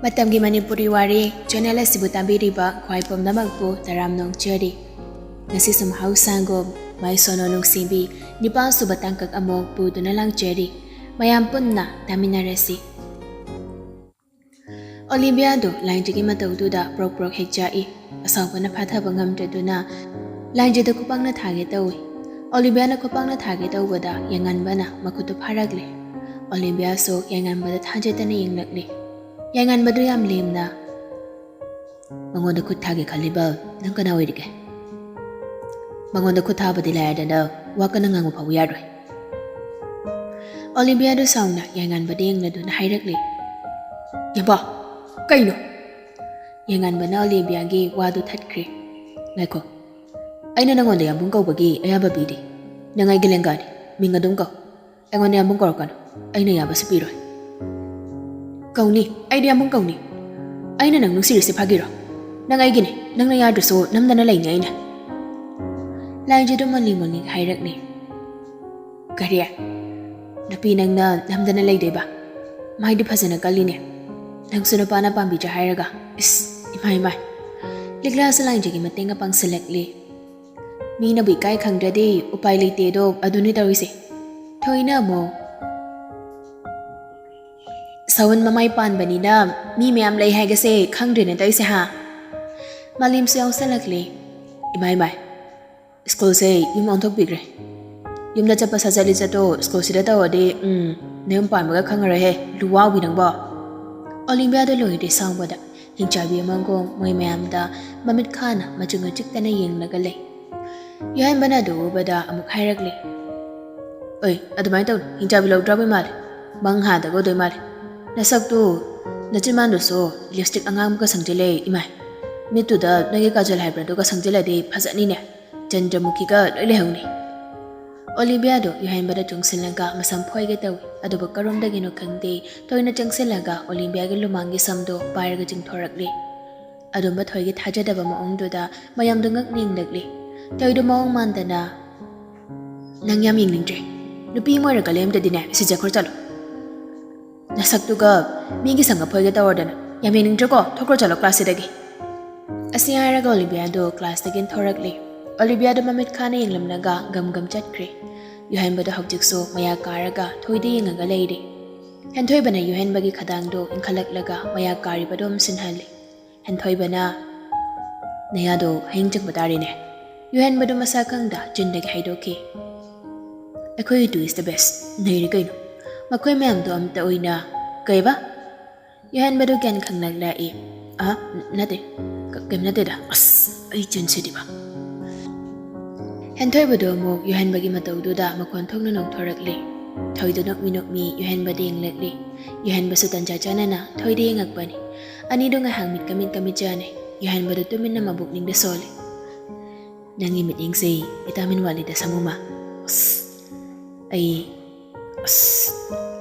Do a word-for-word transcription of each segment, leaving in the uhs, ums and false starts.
ꯃꯇꯝꯒꯤ ꯃꯅꯤꯄꯨꯔꯤ ꯋꯥꯔꯤ ꯆꯦꯅꯦꯜ ꯑꯁꯤꯕꯨ ꯇꯥꯕꯤꯔꯤꯕ ꯈ꯭ꯋꯥꯏ ꯄꯨꯝꯅꯃꯛꯄꯨ ꯇꯔꯥꯝꯅ ꯑꯣꯛꯆꯔꯤ꯫ ꯉꯁꯤꯁꯨ ꯃꯍꯧꯁꯥꯒꯨꯝ ꯃꯥꯏ ꯁꯣꯅꯣ ꯅꯨꯡꯁꯤꯕꯤ ꯅꯤꯄꯥꯜ ꯁꯨꯕ ꯇꯥꯡꯀꯛ ꯑꯃꯨꯛ ꯄꯨꯗꯨꯅ ꯂꯥꯛꯆꯔꯤ꯫ ꯃꯌꯥꯝ ꯄꯨꯟꯅ ꯇꯥꯃꯤꯟꯅꯔꯁꯤ꯫ ꯑꯣꯂꯤꯕꯤꯌꯥꯗꯨ ꯂꯥꯏꯟꯖꯤꯒꯤ ꯃꯇꯧꯗꯨꯗ ꯄ꯭ꯔꯣꯛ ꯄ꯭ꯔꯣꯛ ꯍꯦꯛ ꯆꯥꯛꯏ꯫ ꯑꯁꯥꯎꯕꯅ ꯐꯥꯊꯕ ꯉꯝꯗ꯭ꯔꯗꯨꯅ ꯂꯥꯏꯟꯖꯤꯗ ꯈꯨꯄꯥꯛꯅ ꯊꯥꯒꯦ ꯇꯧꯏ꯫ ꯑꯣꯂꯤꯕꯤꯌꯥꯅ ꯈꯨꯄꯥꯛꯅ ꯊꯥꯒꯦ ꯇꯧꯕꯗ ꯌꯥꯏꯉꯟꯕꯅ ꯃꯈꯨꯠꯇꯨ ꯐꯥꯔꯛꯂꯦ꯫ ꯑꯣꯂꯤꯕꯤꯌꯥꯁꯨ ꯌꯥꯏꯉꯟꯕꯗ ꯊꯥꯖꯗꯅ ꯌꯦꯡꯂꯛꯂꯦ꯫ ꯌꯥꯏꯉꯟꯕꯗꯨ ꯌꯥꯝ ꯂꯦꯝꯅ, "ꯃꯉꯣꯟꯗ ꯈꯨꯠ ꯊꯥꯒꯦ ꯈꯜꯂꯤꯕ ꯅꯪ ꯀꯅꯥ ꯑꯣꯏꯔꯤꯒꯦ? ꯃꯉꯣꯟꯗ ꯈꯨꯠ ꯊꯥꯕꯗꯤ ꯂꯥꯏꯔꯗꯅ ꯋꯥ ꯀꯟꯅ ꯉꯥꯡꯕ ꯐꯥꯎꯕ ꯌꯥꯔꯣꯏ꯫" ꯑꯣꯂꯤꯕꯤꯌꯥꯗꯨ ꯁꯥꯎꯅ ꯌꯥꯏꯉꯟꯕꯗ ꯌꯦꯡꯂꯗꯨꯅ ꯍꯥꯏꯔꯛꯂꯦ, "ꯌꯦꯡꯕ, ꯀꯩꯅꯣ?" ꯌꯥꯏꯉꯟꯕꯅ ꯑꯣꯂꯤꯕꯤꯌꯥꯒꯤ ꯋꯥꯗꯨ ꯊꯠꯈ꯭ꯔꯦ꯫ "ꯉꯥꯏꯈꯣ, ꯑꯩꯅ ꯅꯪꯉꯣꯟꯗ ꯌꯥꯝꯕꯨꯡ ꯀꯧꯕꯒꯤ ꯑꯌꯥꯕ ꯄꯤꯗꯦ꯫ ꯅꯪ ꯑꯩꯒꯤ ꯂꯦꯡꯒꯥꯅꯤ, ꯃꯤꯡ ꯑꯗꯨꯝ ꯀꯧ꯫ ꯑꯩꯉꯣꯟꯗ ꯌꯥꯝꯕꯨꯡ ꯀꯧꯔꯛꯀꯅꯨ, ꯑꯩꯅ ꯌꯥꯕꯁꯨ ꯄꯤꯔꯣꯏ꯫" "ꯀꯧꯅꯤ, ꯑꯩꯗꯤ ꯌꯥꯝꯕꯨꯡ ꯀꯧꯅꯤ꯫ ꯑꯩꯅ ꯅꯪ ꯅꯨꯡꯁꯤꯔꯤꯁꯦ ꯐꯥꯒꯤꯔꯣ? ꯅꯪ ꯑꯩꯒꯤꯅꯤ, ꯅꯪꯅ ꯌꯥꯗ꯭ꯔꯁꯨ ꯅꯝꯗꯅ ꯂꯩꯅꯤ ꯑꯩꯅ꯫" ꯂꯥꯏꯟꯖꯤꯗꯨ ꯃꯣꯜꯂꯤ ꯃꯣꯜꯂꯤ ꯍꯥꯏꯔꯛꯂꯦ, "ꯀꯔꯤ? ꯅꯨꯄꯤ ꯅꯪꯅ ꯅꯝꯗꯅ ꯂꯩꯗꯣꯏꯕ? ꯃꯥꯏꯗꯤ ꯐꯖꯅ ꯀꯜꯂꯤꯅꯦ꯫ ꯅꯪꯁꯨ ꯅꯨꯄꯥꯅ ꯄꯥꯝꯕꯤꯗ꯭ꯔꯦ ꯍꯥꯏꯔꯒ꯫ ꯏꯁ, ꯏꯃꯥꯏ, ꯏꯃꯥꯏ꯫" ꯂꯤꯛꯂꯥꯁꯨ ꯂꯥꯏꯟꯖꯤꯒꯤ ꯃꯇꯦꯡꯒ ꯄꯥꯡꯁꯤꯜꯂꯛꯂꯦ꯫ "ꯃꯤꯅꯕꯨ ꯏꯀꯥꯏ ꯈꯪꯗ꯭ꯔꯗꯤ ꯎꯄꯥꯏ ꯂꯩꯇꯦꯗꯣ, ꯑꯗꯨꯅꯤ ꯇꯧꯔꯤꯁꯦ꯫ ꯊꯣꯏꯅ ꯑꯃꯨꯛ ꯁꯎꯟ ꯃꯃꯥꯏ ꯄꯥꯟꯕꯅꯤꯅ ꯃꯤ ꯃꯌꯥꯝ ꯂꯩ ꯍꯥꯏꯒꯁꯦ ꯈꯪꯗ꯭ꯔꯦꯅꯦ ꯇꯧꯔꯤꯁꯦ, ꯍꯥ?" ꯃꯥꯂꯦꯝꯁꯨ ꯌꯥꯎꯁꯜꯂꯛꯂꯦ꯫ "ꯏꯃꯥꯏ, ꯏꯃꯥꯏ꯫ ꯁ꯭ꯀꯨꯜꯁꯦ ꯌꯨꯝ ꯑꯣꯟꯊꯣꯛꯄꯤꯈ꯭ꯔꯦ꯫ ꯌꯨꯝꯗ ꯆꯠꯄ ꯁꯥꯖꯠ ꯂꯤꯆꯠꯇꯣ ꯁ꯭ꯀꯨꯜꯁꯤꯗ ꯇꯧꯔꯗꯤ, ꯎꯝ, ꯅꯌꯨꯝ ꯄꯥꯟꯕꯒ ꯈꯪꯉꯔꯣꯏꯍꯦ, ꯂꯨꯋꯥꯎꯕꯤ ꯅꯪꯕꯣ꯫" ꯑꯣꯂꯤꯕꯤꯌꯥꯗꯣ ꯂꯣꯏꯔꯦ ꯁꯥꯎꯕꯗ꯫ ꯍꯤꯡꯆꯥꯕꯤ ꯑꯃꯒꯨꯝ ꯃꯣꯏ ꯃꯌꯥꯝꯗ ꯃꯃꯤꯠ ꯈꯥꯅ ꯃꯆꯨ ꯉꯥꯡꯆꯤꯛꯇꯅ ꯌꯦꯡꯂꯒ ꯂꯩ꯫ ꯌꯥꯏꯃꯅ ꯑꯗꯨ ꯎꯕꯗ ꯑꯃꯨꯛ ꯍꯥꯏꯔꯛꯂꯦ, "ꯑꯣꯏ, ꯑꯗꯨꯃꯥꯏꯅ ꯇꯧꯅꯨ, ꯍꯤꯡꯆꯥꯕꯤ ꯂꯧꯗ꯭ꯔꯥꯕꯤ ꯃꯥꯜꯂꯦ꯫ ꯃꯪ ꯍꯥꯗꯒ ꯑꯣꯏꯗꯣꯏ ꯃꯥꯜꯂꯦ꯫ ꯅꯁꯛꯇꯨ, ꯅꯆꯤꯟꯕꯥꯟꯗꯨꯁꯨ ꯂꯤꯞꯁꯇꯤꯛ ꯑꯉꯥꯡꯕꯒ ꯁꯪꯖꯤꯜꯂꯦ, ꯏꯃꯥꯏ꯫ ꯃꯤꯠꯇꯨꯗ ꯅꯣꯏꯒꯤ ꯀꯥꯖꯜ ꯍꯥꯏꯕ꯭ꯔꯥ, ꯑꯗꯨꯒ ꯁꯪꯖꯤꯜꯂꯗꯤ ꯐꯖꯅꯤꯅꯦ꯫ ꯆꯟꯗ꯭ꯔꯃꯨꯈꯤꯒ ꯂꯣꯏ ꯂꯩꯍꯧꯅꯤ꯫" ꯑꯣꯂꯤꯕꯤꯌꯥꯗꯣ ꯌꯥꯏꯃꯗ ꯆꯨꯡꯁꯤꯜꯂꯒ ꯃꯁꯝ ꯐꯣꯏꯒꯦ ꯇꯧꯏ꯫ ꯑꯗꯨꯕꯨ ꯀꯔꯣꯝꯗꯒꯤꯅꯣ ꯈꯪꯗꯦ, ꯊꯣꯏꯅ ꯆꯪꯁꯤꯜꯂꯒ ꯑꯣꯂꯤꯕꯤꯌꯥꯒꯤ ꯂꯨꯃꯥꯡꯒꯤ ꯁꯝꯗꯣ ꯄꯥꯏꯔꯒ ꯆꯤꯡꯊꯣꯔꯛꯂꯦ꯫ ꯑꯗꯨꯝꯕ ꯊꯣꯏꯒꯤ ꯊꯥꯖꯗꯕ ꯃꯑꯣꯡꯗꯨꯗ ꯃꯌꯥꯝꯗꯣ ꯉꯛ ꯌꯦꯡꯂꯛꯂꯦ꯫ ꯊꯣꯏꯗꯣ ꯃꯑꯣꯡ ꯃꯥꯟꯗꯅ, "ꯅꯪ ꯌꯥꯝ ꯌꯦꯡꯅꯤꯡꯗ꯭ꯔꯦ꯫ ꯅꯨꯄꯤ ꯑꯃ ꯑꯣꯏꯔꯒ ꯂꯦꯝꯗꯗꯤꯅꯦ, ꯁꯤ ꯆꯠꯈ꯭ꯔꯣ ꯆꯠꯂꯣ꯫ ꯅꯁꯛꯇꯨꯒ ꯃꯤꯒꯤ ꯁꯝꯒ ꯐꯣꯏꯒꯦ ꯇꯧꯔꯗꯅ꯫ ꯌꯥꯝ ꯌꯦꯡꯅꯤꯡꯗ꯭ꯔꯦꯀꯣ, ꯊꯣꯛꯈ꯭ꯔꯣ ꯆꯠꯂꯣ ꯀ꯭ꯂꯥꯁꯁꯤꯗꯒꯤ꯫ ꯑꯁꯤ ꯍꯥꯏꯔꯒ ꯑꯣꯂꯤꯕꯤꯌꯥꯗꯣ ꯀ꯭ꯂꯥꯁꯇꯒꯤ ꯊꯣꯔꯛꯂꯦ꯫ ꯑꯣꯂꯤꯕꯤꯌꯥꯗꯣ ꯃꯃꯤꯠ ꯈꯥꯅ ꯌꯦꯡꯂꯝꯂꯒ ꯒꯝ ꯒꯝ ꯆꯠꯈ꯭ꯔꯦ꯫ ꯌꯨꯍꯦꯟꯕꯗꯣ ꯍꯧꯖꯤꯛꯁꯨ ꯃꯌꯥ ꯀꯥꯔꯒ ꯊꯣꯏꯗ ꯌꯦꯡꯉꯒ ꯂꯩꯔꯦ꯫ ꯍꯦꯟꯊꯣꯏꯕꯅ ꯌꯨꯍꯦꯟꯕꯒꯤ ꯈꯗꯥꯡꯗꯣ ꯏꯟꯈꯠꯂꯛꯂꯒ ꯃꯌꯥ ꯀꯥꯔꯤꯕꯗꯣ ꯁꯤꯟꯍꯜꯂꯤ꯫ ꯍꯦꯟꯊꯣꯏꯕꯅ, "ꯅꯌꯥꯗꯣ ꯍꯌꯦꯡ ꯆꯪꯕ ꯇꯥꯔꯦꯅꯦ꯫" ꯌꯨꯍꯦꯟꯕꯗꯣ ꯃꯁꯥ ꯈꯪꯗ ꯆꯤꯟꯗꯒꯤ ꯍꯥꯏꯗꯣꯛꯈꯤ꯫ "ꯑꯩꯈꯣꯏꯒꯤ two is the best꯫ ꯅꯩꯔꯦ ꯀꯩꯅꯣ꯫ ꯃꯈꯣꯏ ꯃꯌꯥꯝꯗꯣ ꯑꯝꯇ ꯑꯣꯏꯅ"꯫ "ꯀꯩꯕ?" ꯌꯨꯍꯦꯟꯕꯗꯨ ꯒ꯭ꯌꯥꯟ ꯈꯪꯂꯛ ꯂꯥꯛꯏ꯫ "ꯑ, ꯅꯠꯇꯦ꯫ ꯀ-, ꯀꯩꯝ ꯅꯠꯇꯦꯗ꯫ ꯑꯁ, ꯑꯩ ꯆꯤꯟꯁꯤꯗꯤꯕ꯫" ꯍꯦꯟꯊꯣꯏꯕꯗꯨ ꯑꯃꯨꯛ ꯌꯨꯍꯦꯟꯕꯒꯤ ꯃꯇꯧꯗꯨꯗ ꯃꯈꯣꯟ ꯊꯣꯛꯅ ꯅꯣꯛꯊꯣꯔꯛꯂꯤ꯫ ꯊꯣꯏꯗꯨ ꯅꯣꯛꯃꯤ ꯅꯣꯛꯃꯤ ꯌꯨꯍꯦꯟꯕꯗ ꯌꯦꯡꯂꯛꯂꯤ꯫ ꯌꯨꯍꯦꯟꯕꯁꯨ ꯇꯟꯖꯥ ꯆꯥꯅꯅ ꯊꯣꯏꯗ ꯌꯦꯡꯉꯛꯄꯅꯤ꯫ ꯑꯅꯤꯗꯨ ꯉꯥꯏꯍꯥꯛ ꯃꯤꯠꯀ ꯃꯤꯠꯀ ꯃꯤꯠꯆꯥꯟꯅꯩ꯫ ꯌꯨꯍꯦꯟꯕꯗꯨ ꯇꯨꯃꯤꯟꯅ ꯃꯕꯨꯛꯅꯤꯡꯗ ꯁꯣꯜꯂꯤ꯫ "ꯅꯪꯒꯤ ꯃꯤꯠꯌꯦꯡꯁꯦ ꯚꯤꯇꯥꯃꯤꯟ ꯋꯥꯠꯂꯤꯗ, ꯁꯥꯃꯨꯃ꯫ ꯑꯁ, ꯑꯩ, ꯑꯁ,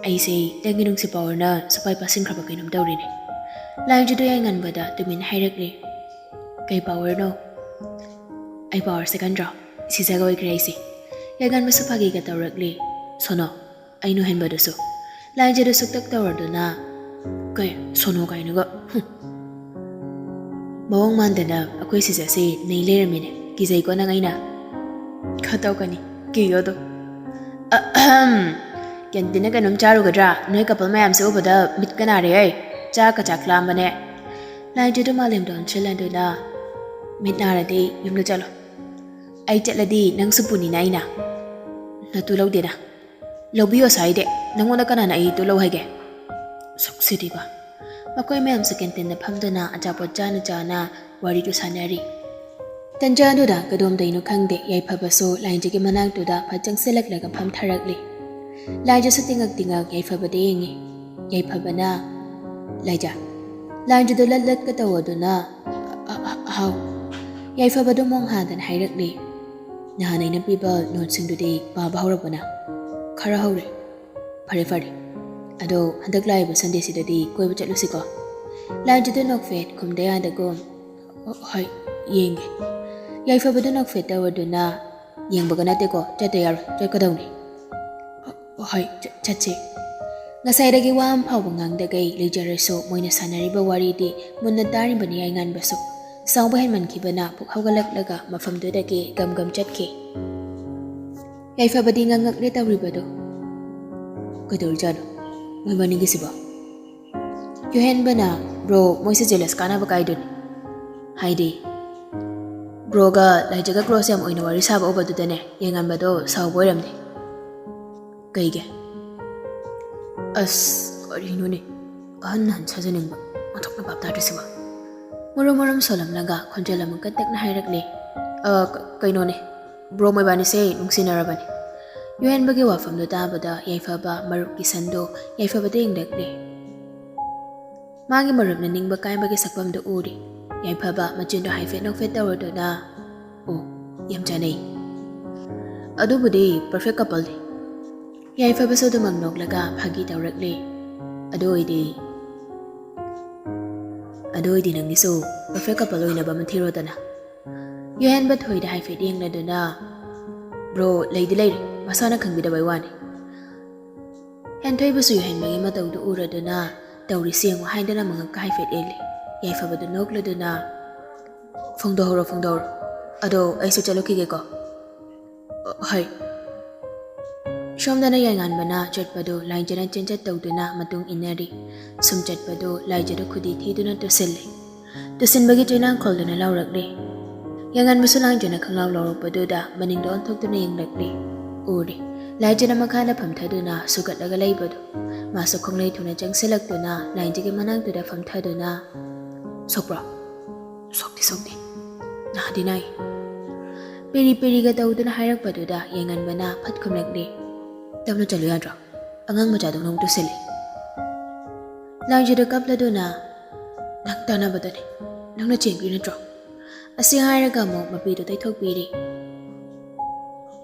ꯑꯩꯁꯦ ꯅꯪꯒꯤ ꯅꯨꯡꯁꯤ ꯄꯥꯎꯔꯅ ꯁꯨꯄꯥꯏ ꯄꯥꯁꯤꯟꯈ꯭ꯔꯕ ꯀꯩꯅꯣꯝ ꯇꯧꯔꯦꯅꯦ꯫" ꯂꯥꯏꯖꯗꯨ ꯌꯥꯏꯉꯟꯕꯗ ꯇꯨꯃꯤꯟ ꯍꯥꯏꯔꯛꯂꯤ꯫ "ꯀꯩ ꯄꯥꯎꯔꯅꯣ?" "ꯑꯩ ꯄꯥꯎꯔ ꯁꯦꯀꯟꯗ꯭ꯔꯣ? ꯁꯤꯖꯒ ꯑꯣꯏꯈ꯭ꯔꯦ ꯑꯩꯁꯦ꯫" ꯌꯥꯏꯉꯟꯕꯁꯨ ꯐꯥꯒꯤꯒ ꯇꯧꯔꯛꯂꯤ꯫ "ꯁꯣꯅꯣ, ꯑꯩ ꯅꯣꯏꯍꯟꯕꯗꯨꯁꯨ꯫" ꯂꯥꯏꯖꯗꯨ ꯁꯨꯛꯇꯛ ꯇꯧꯔꯗꯨꯅ, "ꯀꯩ ꯁꯣꯅꯣ ꯀꯥꯏꯅꯒ, ꯍꯨꯝ꯫ ꯃꯑꯣꯡ ꯃꯥꯟꯗꯅ ꯑꯩꯈꯣꯏ ꯁꯤꯖꯁꯦ ꯅꯩ ꯂꯩꯔꯝꯃꯤꯅꯦ꯫ ꯀꯤꯖꯩꯀꯣ ꯅꯪ ꯑꯩꯅ?" "ꯈꯔ ꯇꯧꯀꯅꯤ, ꯀꯤꯌꯣ ꯑꯗꯨꯝ꯫" "ꯑꯍꯝ꯫ ꯀꯦꯟꯇꯤꯟꯗ ꯀꯩꯅꯣꯝ ꯆꯥꯔꯨꯒꯗ꯭ꯔꯥ? ꯅꯣꯏ ꯀꯄꯜ ꯃꯌꯥꯝꯁꯦ ꯎꯕꯗ ꯃꯤꯠꯀ ꯅꯥꯔꯦ ꯑꯩ꯫ ꯆꯥꯛꯀ ꯆꯥꯛ ꯂꯥꯝꯕꯅꯦ꯫" ꯂꯥꯏꯖꯗꯨ ꯃꯥꯂꯦꯝꯗ ꯑꯣꯟꯁꯤꯜꯂꯗꯨꯅ, "ꯃꯤꯠ ꯅꯥꯔꯗꯤ ꯌꯨꯝꯗ ꯆꯠꯂꯣ꯫ ꯑꯩ ꯆꯠꯂꯗꯤ ꯅꯪꯁꯨ ꯄꯨꯅꯤꯅ ꯑꯩꯅ꯫ ꯅꯇꯨ ꯂꯧꯗꯦꯅ꯫ ꯂꯧꯕꯤꯌꯣ ꯁꯥꯏꯗꯦ꯫ ꯅꯪꯉꯣꯟꯗ ꯀꯅꯥꯅ ꯑꯩ ꯏꯇꯨ ꯂꯧ ꯍꯥꯏꯒꯦ?" ꯁꯛꯁꯤꯗꯤꯕ꯫ ꯃꯈꯣꯏ ꯃꯌꯥꯝꯁꯨ ꯀꯦꯟꯇꯤꯟꯗ ꯐꯝꯗꯨꯅ ꯑꯆꯥꯄꯣꯠ ꯆꯥꯅ ꯆꯥꯅ ꯋꯥꯔꯤꯗꯨ ꯁꯥꯟꯅꯔꯤ꯫ ꯇꯟꯖꯥ ꯑꯗꯨꯗ ꯀꯗꯣꯝꯗꯩꯅꯣ ꯈꯪꯗꯦ, ꯌꯥꯏꯐꯕꯁꯨ ꯂꯥꯏꯖꯒꯤ ꯃꯅꯥꯛꯇꯨꯗ ꯐꯠ ꯆꯪꯁꯤꯜꯂꯛꯂꯒ ꯐꯝꯊꯔꯛꯂꯤ꯫ ꯂꯥꯏꯖꯁꯨ ꯇꯤꯉꯛ ꯇꯤꯉꯛ ꯌꯥꯏꯐꯕꯗ ꯌꯦꯡꯉꯤ꯫ ꯌꯥꯏꯐꯕꯅ, "ꯂꯥꯏꯖ꯫" ꯂꯥꯏꯖꯗꯨ ꯂꯠ ꯂꯠꯀ ꯇꯧꯗꯨꯅ, "ꯑ-, ꯑ-, ꯍꯥꯎ꯫" ꯌꯥꯏꯐꯕꯗꯨ ꯃꯣꯡ ꯍꯥꯗꯅ ꯍꯥꯏꯔꯛꯂꯤ꯫ "ꯅꯍꯥꯟ ꯑꯩꯅ ꯄꯤꯕ ꯅꯣꯠꯁꯤꯡꯗꯨꯗꯤ ꯄꯥꯕ ꯍꯧꯔꯕꯅ?" "ꯈꯔ ꯍꯧꯔꯦ꯫" "ꯐꯔꯦ, ꯐꯔꯦ꯫ ꯑꯗꯣ ꯍꯟꯗꯛ ꯂꯥꯛꯏꯕ ꯁꯟꯗꯦꯁꯤꯗꯗꯤ ꯀꯣꯏꯕ ꯆꯠꯂꯨꯁꯤꯀꯣ?" ꯂꯥꯏꯖꯗꯨ ꯅꯣꯛꯐꯦꯠ ꯈꯨꯝꯗ ꯌꯥꯗꯒꯨꯝ, "ꯍꯣꯏ, ꯌꯦꯡꯒꯦ꯫" ꯌꯥꯏꯐꯕꯗꯨ ꯅꯣꯛꯐꯦꯠ ꯇꯧꯔꯗꯨꯅ, "ꯌꯦꯡꯕꯒ ꯅꯠꯇꯦꯀꯣ, ꯆꯠꯇ ꯌꯥꯔꯣꯏ, ꯆꯠꯀꯗꯧꯅꯤ꯫" "ꯍꯣꯏ, ꯆꯠ-, ꯆꯠꯁꯦ꯫" ꯉꯁꯥꯏꯗꯒꯤ ꯋꯥ ꯑꯃ ꯐꯥꯎꯕ ꯉꯥꯡꯗꯈꯩ ꯂꯩꯖꯔꯁꯨ ꯃꯣꯏꯅ ꯁꯥꯟꯅꯔꯤꯕ ꯋꯥꯔꯤꯗꯤ ꯃꯨꯟꯅ ꯇꯥꯔꯤꯕꯅꯤ ꯌꯥꯏꯉꯟꯕꯁꯨ꯫ ꯁꯥꯎꯕ ꯍꯦꯟꯃꯟꯈꯤꯕꯅ ꯄꯨꯛ ꯍꯧꯒꯠꯂꯛꯂꯒ ꯃꯐꯝꯗꯨꯗꯒꯤ ꯒꯝ ꯒꯝ ꯆꯠꯈꯤ꯫ ꯌꯥꯏꯐꯕꯗꯤ ꯉꯛꯉꯛꯂꯦ ꯇꯧꯔꯤꯕꯗꯨ꯫ "ꯀꯩꯗꯧꯔꯤꯖꯥꯠꯅꯣ ꯃꯣꯏ ꯃꯅꯤꯡꯒꯤꯁꯤꯕꯣ?" ꯌꯨꯍꯦꯟꯕꯅ, "ꯕ꯭ꯔꯣ, ꯃꯣꯏꯁꯦ ꯖꯦꯂꯁ ꯀꯥꯟꯅꯕ ꯀꯥꯏꯗꯨꯅꯤ꯫ ꯍꯥꯏꯗꯤ, ꯕ꯭ꯔꯣꯒ ꯂꯥꯏꯖꯒ ꯀ꯭ꯂꯣꯁ ꯌꯥꯝ ꯑꯣꯏꯅ ꯋꯥꯔꯤ ꯁꯥꯕ ꯎꯕꯗꯨꯗꯅꯦ ꯌꯥꯏꯉꯟꯕꯗꯣ ꯁꯥꯎꯕ ꯑꯣꯏꯔꯝꯅꯤ꯫" "ꯀꯩꯒꯤ?" "ꯑꯁ, ꯀꯔꯤꯅꯣꯅꯦ, ꯑꯍꯟ ꯑꯍꯟ ꯁꯥꯖꯅꯤꯡꯕ, ꯑꯣꯟꯊꯣꯛꯅ ꯚꯥꯞ ꯇꯥꯗ꯭ꯔꯤꯁꯤꯕꯣ?" ꯃꯔꯨ ꯃꯔꯨꯝ ꯁꯣꯜꯂꯝꯂꯒ ꯈꯣꯟꯖꯦꯜ ꯑꯃ ꯀꯟꯇꯛꯅ ꯍꯥꯏꯔꯛꯂꯦ꯫ "ꯑ, ꯀ-, ꯀꯩꯅꯣꯅꯦ, ꯕ꯭ꯔꯣ ꯃꯣꯏꯕꯥꯅꯤꯁꯦ ꯅꯨꯡꯁꯤꯅꯔꯕꯅꯤ꯫" ꯌꯨꯍꯦꯟꯕꯒꯤ ꯋꯥꯐꯝꯗꯨ ꯇꯥꯕꯗ ꯌꯥꯏꯐꯕ ꯃꯔꯨꯞꯀꯤ ꯁꯟꯗꯨ ꯌꯥꯏꯐꯕꯗ ꯌꯦꯡꯂꯛꯂꯦ꯫ ꯃꯥꯒꯤ ꯃꯔꯨꯞꯅ ꯅꯤꯡꯕ ꯀꯥꯏꯕꯒꯤ ꯁꯛꯐꯝꯗꯨ ꯎꯔꯤ꯫ ꯌꯥꯏꯐꯕ ꯃꯆꯤꯟꯗꯨ ꯍꯥꯏꯐꯦꯠ ꯅꯣꯛꯐꯦꯠ ꯇꯧꯔꯗꯨꯅ, "ꯑꯣ, ꯌꯥꯝ ꯆꯥꯅꯩ꯫ ꯑꯗꯨꯕꯨꯗꯤ perfect coupleꯅꯤ꯫" ꯌꯥꯏꯐꯕꯁꯨ ꯑꯗꯨꯃꯛ ꯅꯣꯛꯂꯒ ꯐꯥꯒꯤ ꯇꯧꯔꯛꯂꯦ꯫ "ꯑꯗꯨ ꯑꯣꯏꯗꯤ, ꯑꯗꯨ ꯑꯣꯏꯗꯤ ꯅꯪꯒꯤꯁꯨ perfect couple ꯑꯣꯏꯅꯕ ꯑꯃ ꯊꯤꯔꯣꯗꯅ꯫" ꯌꯨꯍꯦꯟꯕ ꯊꯣꯏꯗ ꯍꯥꯏꯐꯦꯠ ꯌꯦꯡꯂꯗꯨꯅ, "ꯕ꯭ꯔꯣ, ꯂꯩꯗꯤ ꯂꯩꯔꯦ, ꯃꯁꯥꯅ ꯈꯪꯕꯤꯗꯕꯩ ꯋꯥꯅꯤ꯫" ꯍꯦꯟꯊꯣꯏꯕꯁꯨ ꯌꯨꯍꯦꯟꯕꯒꯤ ꯃꯇꯧꯗꯨ ꯎꯔꯗꯨꯅ, "ꯇꯧꯔꯤꯁꯤ ꯌꯦꯡꯉꯨ" ꯍꯥꯏꯗꯅ ꯃꯉꯛꯀ ꯍꯥꯏꯐꯦꯠ ꯏꯜꯂꯤ꯫ ꯌꯥꯏꯐꯕꯗꯨ ꯅꯣꯛꯂꯗꯨꯅ, "ꯐꯣꯡꯗꯣꯛꯍꯧꯔꯣ, ꯐꯣꯡꯗꯣꯛꯍꯧꯔꯣ꯫ ꯑꯗꯣ ꯑꯩꯁꯨ ꯆꯠꯂꯨꯈꯤꯒꯦꯀꯣ꯫" "ꯍꯣꯏ꯫" ꯁꯣꯝꯗꯅ ꯌꯥꯏꯉꯟꯕꯅ ꯆꯠꯄꯗꯨ ꯂꯥꯏꯖꯅ ꯆꯦꯟꯆꯠ ꯇꯧꯗꯨꯅ ꯃꯇꯨꯡ ꯏꯟꯅꯔꯤ꯫ ꯁꯨꯝ ꯆꯠꯄꯗꯨ ꯂꯥꯏꯖꯗꯨ ꯈꯨꯗꯤ ꯊꯤꯗꯨꯅ ꯇꯨꯁꯤꯜꯂꯤ꯫ ꯇꯨꯁꯤꯟꯕꯒꯤ ꯆꯩꯅꯥꯡ ꯈꯣꯜꯗꯨꯅ ꯂꯥꯎꯔꯛꯂꯤ꯫ ꯌꯥꯏꯉꯟꯕꯁꯨ ꯂꯥꯏꯖꯅ ꯈꯪꯂꯥꯎ ꯂꯥꯎꯔꯛꯄꯗꯨꯗ ꯃꯅꯤꯡꯗ ꯑꯣꯟꯊꯣꯛꯇꯨꯅ ꯌꯦꯡꯂꯛꯂꯤ꯫ ꯎꯔꯤ꯫ ꯂꯥꯏꯖꯅ ꯃꯈꯥꯗ ꯐꯝꯊꯗꯨꯅ ꯁꯨꯒꯠꯂꯒ ꯂꯩꯕꯗꯨ꯫ ꯃꯥꯁꯨ ꯈꯣꯡꯂꯩ ꯊꯨꯅ ꯆꯪꯁꯤꯜꯂꯛꯇꯨꯅ ꯂꯥꯏꯖꯒꯤ ꯃꯅꯥꯛꯇꯨꯗ ꯐꯝꯊꯗꯨꯅ, "ꯁꯣꯛꯄ꯭ꯔꯣ?" "ꯁꯣꯛꯇꯦ, ꯁꯣꯛꯇꯦ꯫ ꯅꯥꯗꯤ ꯅꯥꯏ꯫" ꯄꯦꯔꯤ ꯄꯦꯔꯤꯒ ꯇꯧꯗꯨꯅ ꯍꯥꯏꯔꯛꯄꯗꯨꯗ ꯌꯥꯏꯉꯟꯕꯅ ꯐꯠ ꯈꯨꯝꯂꯛꯂꯤ꯫ "ꯇꯞꯅ ꯆꯠꯂꯨ ꯌꯥꯗ꯭ꯔꯣ? ꯑꯉꯥꯡ ꯃꯆꯥꯗꯧꯅ ꯑꯃꯨꯛ ꯇꯨꯁꯤꯜꯂꯤ꯫" ꯂꯥꯏꯖꯗꯨ ꯀꯞꯂꯗꯨꯅ, "ꯅꯪ ꯇꯥꯟꯅꯕꯗꯅꯦ, ꯅꯪꯅ ꯆꯦꯟꯕꯤ ꯅꯠꯇ꯭ꯔꯣ?" ꯑꯁꯤ ꯍꯥꯏꯔꯒ ꯑꯃꯨꯛ ꯃꯄꯤꯗꯨ ꯇꯩꯊꯣꯛꯄꯤꯔꯤ꯫